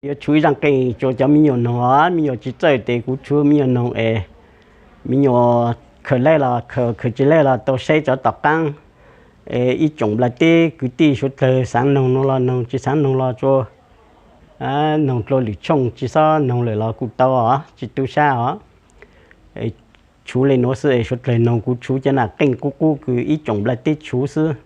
Yuav tshuv ib zaj qeej rua cov me nyuam noog os, me nyuam tsis txawj tes kuv tshuv me nyuam noog es me nyuam khaws laij los khaws, khaws tsis laij los tau saib cov tom qaab. Es ib tsoom nplaj teb kwv tij suav dlawg xaav noog no los noog, tsis xaav noog los tsuas noog dlua lwm tshooj, tsis xob noog lawm los kuj tau os, tsis tu sab os. Tshuv le nuav xwb es suav dlawg noog kuv tshuv cov nam qeej qub qub kws ib tsoom nplaj teb tshuv xwb.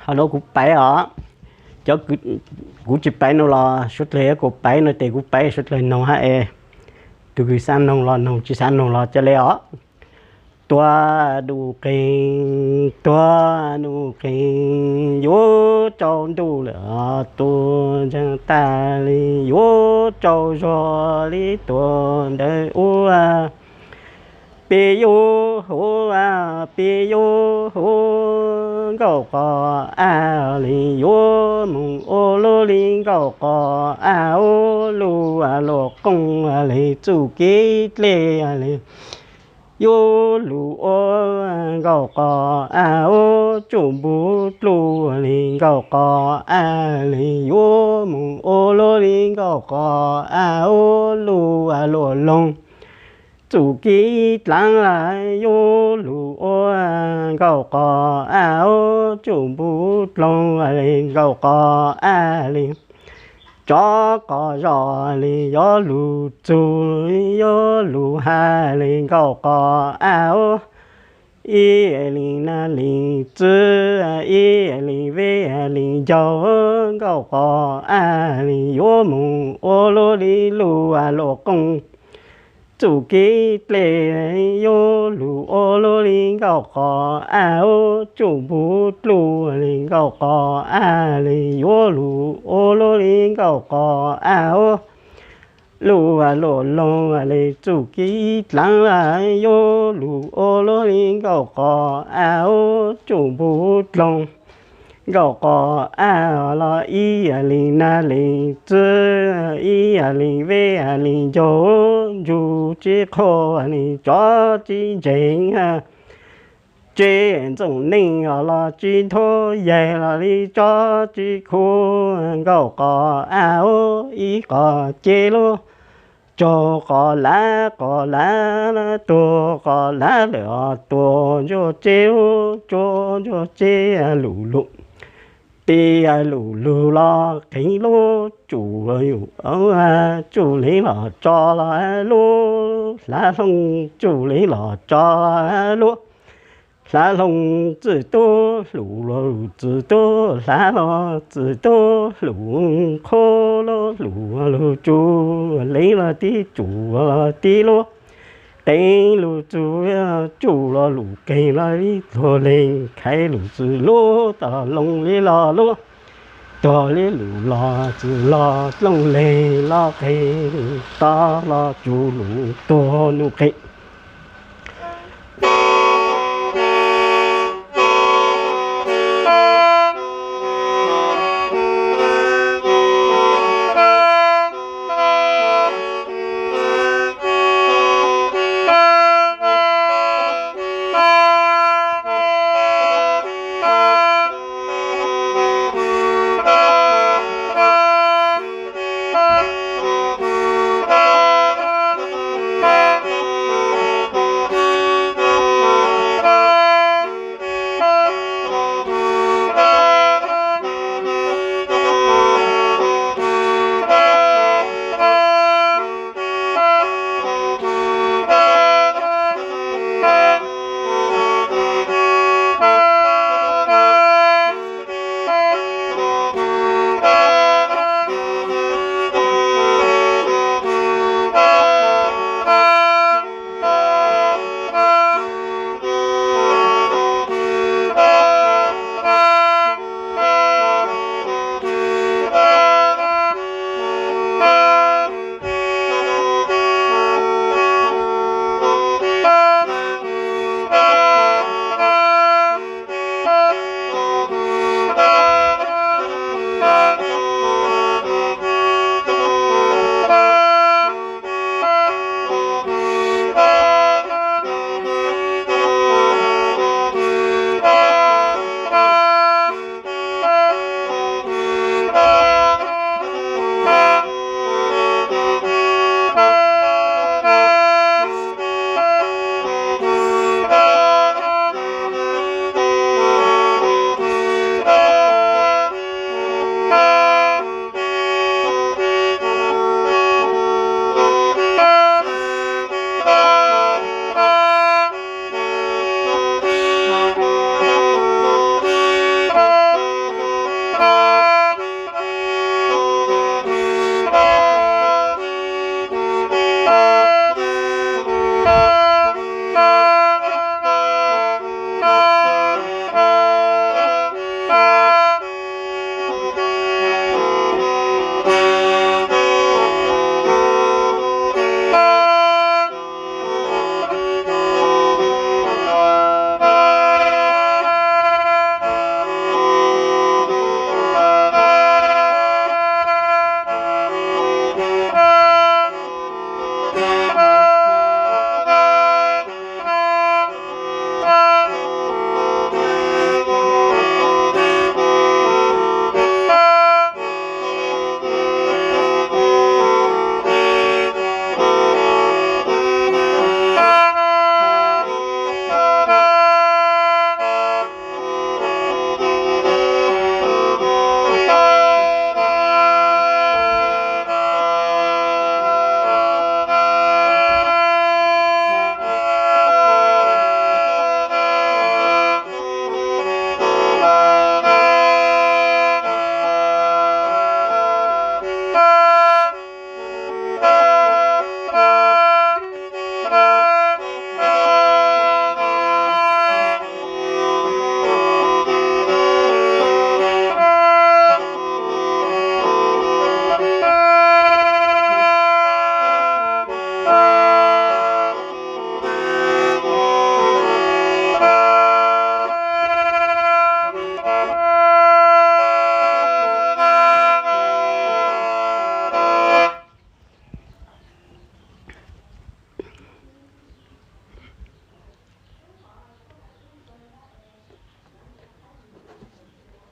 Qhov nuav kuv paiv os. Cov, kuv tsis paiv no los suav dlawg yuav kom paiv no tes kuv paiv suav dlawg noog hab es, tug kws xaav noog los noog, tsis xaav noog los ca le os. Tuag nuj qees, tuag nuj qees, yuav tsaus ntuj lawm, tuag ntseeg tag li, yuav tsaus zog li tuag ntawd ua. Peb yuav huv, peb yuav huv, nkauj qos av li yuav mus ua luaj li nkauj qos av ua luj luam qooj li txuj kev dlej li. Yuav lug ua nkauj qos av ua tsuj npug dlug li nkauj qos av li yuav mus ua luaj li nkauj qos av ua luj luam loog. Txuj kev dlaab lawm yuav lug ua nkauj qos av ua tsuj npug dloog li nkauj qos av li. Tsov qos zos li yuav lug txug, yuav lug has li nkauj qos av ua. Ib li nab li txwv, ib li veb li ncaug, nkauj qos av li yuav mus ua luaj li luj luam qooj. Txuj kev dlej yuav lug ua luaj li nkauj qos av ua tsuj npug dlug li nkauj qos av li yuav lug ua luaj li nkauj qos av ua. Luj luam loog li txuj kev dlaab lawm yuav lug ua luaj li nkauj qos av ua tsuj npug dloog. Nkauj qos av los ib li nab li txwv, ib li veb li ncaug, ntsug tsis qhuav li tsov tsis ntseeg. Tsis ntxoov neej los tsis nthuav yaig los li tsov tsis khuv. Nkauj qos av ua ib qos ceg lug, tsaug qos lav qos lav, tuag qos lav lawm tuag ntsuag ceg lug, tsuag ntsuag ceg lug lug. Tij lug lug los qeev lub tsum, tsum leeg los tso los lub hlav hloov, tsum leeg los tso lub hlav hloov. Txwj tub lug lug txwj tub hlav los txwj tub lug, qhuav lug lug tsum leeg los tib tsum los tib lub qeev lug txug, tsum los lug qeev los ib tug leeg khaiv lug txwj lub tau loo li los lub, tuag li lug los txwj los looj leeg los qeev, tod los tsum lug tuag nuj qees.